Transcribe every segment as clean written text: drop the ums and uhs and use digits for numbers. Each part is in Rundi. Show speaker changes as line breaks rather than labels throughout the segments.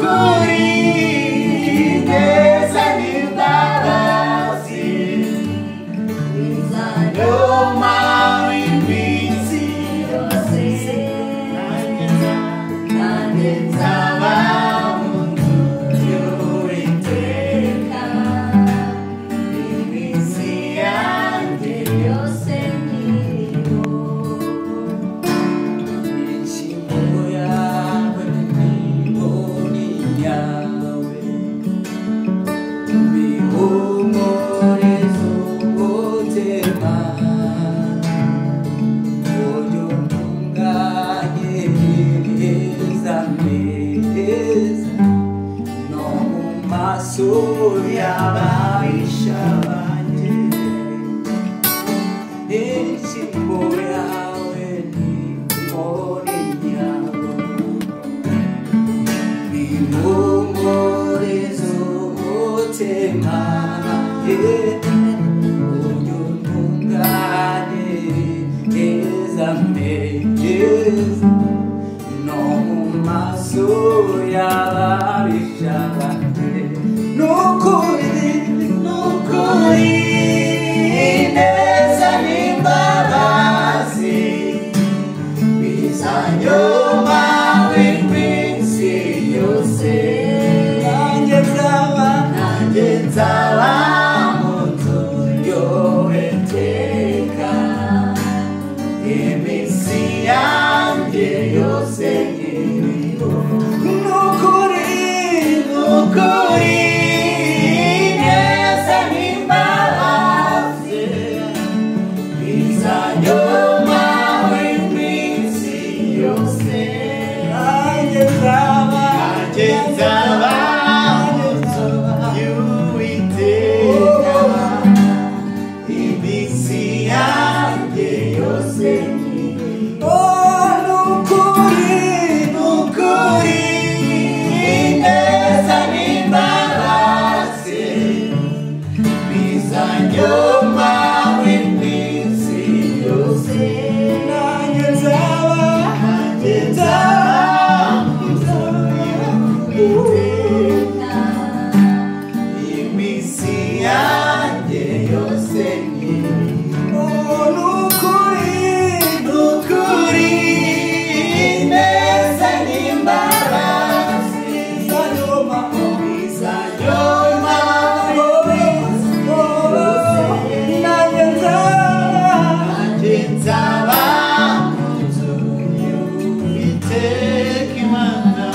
Nukuri neza n'imbabazi bizanyuma iminsi yose, nanjye nzaba mu nzu y'Uwiteka iminsi yanjye yose nkiriho.
Inshyimbo yawe n'inkoni yawe bihumuriza umutima, uburyo ntunganyiriza neza no mu maso y'ababisha banjye. Inshyimbo yawe n'inkoni yawe bihumuriza umutima, uburyo ntunganyiriza neza no mu maso y'ababisha banjye. Nukuri,
Nukuri neza n'imbabazi bizanyuma iminsi yose,
nanjye nzaba,
nanjye nzaba mu nzu y'Uwiteka iminsi yanjye yose nkiriho.
Nukuri,
Nukuri neza n'imbabazi bizanyuma iminsi yose,
nanjye nzaba,
nanjye nzaba mu nzu y'Uwiteka iminsi yanjye yose nkiriho.
Oh, nukuri,
Nukuri neza n'imbabazi bizanyuma iminsi yose,
nanjye nzaba,
nanjye nzaba mu nzu y'Uwiteka iminsi yanjye yose nkiriho.
Oh, nukuri,
Nukuri neza n'imbabazi
bizanyuma,
bizanyuma iminsi yose,
nanjye nzaba,
nanjye nzaba mu nzu y'Uwiteka Imana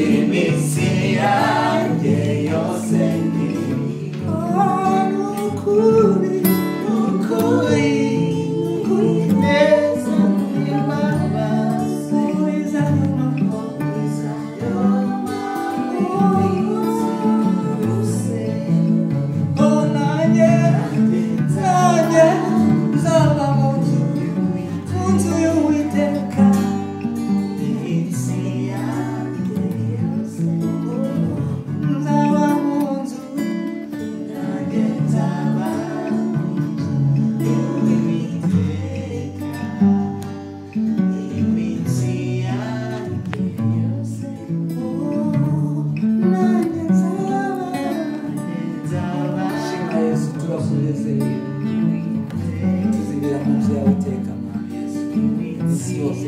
iminsi yanjye yose nkiriho.
Oh, nukuri,
Nukuri neza n'imbabazi
bizanyuma,
bizanyuma iminsi yose,
oh, nanjye, nanjye nzaba mu nzu y'Uwiteka
iminsi yanjye yose.
Nzaba mu nzu,
Nanjye nzaba mu nzu y'Uwiteka iminsi yanjye yose.
Nanjye nzaba.
Nzaba
Shima Yesu, turakunezeye, tuzibera mu nzu yawe iteka, Mwami Yesu, iminsi yose.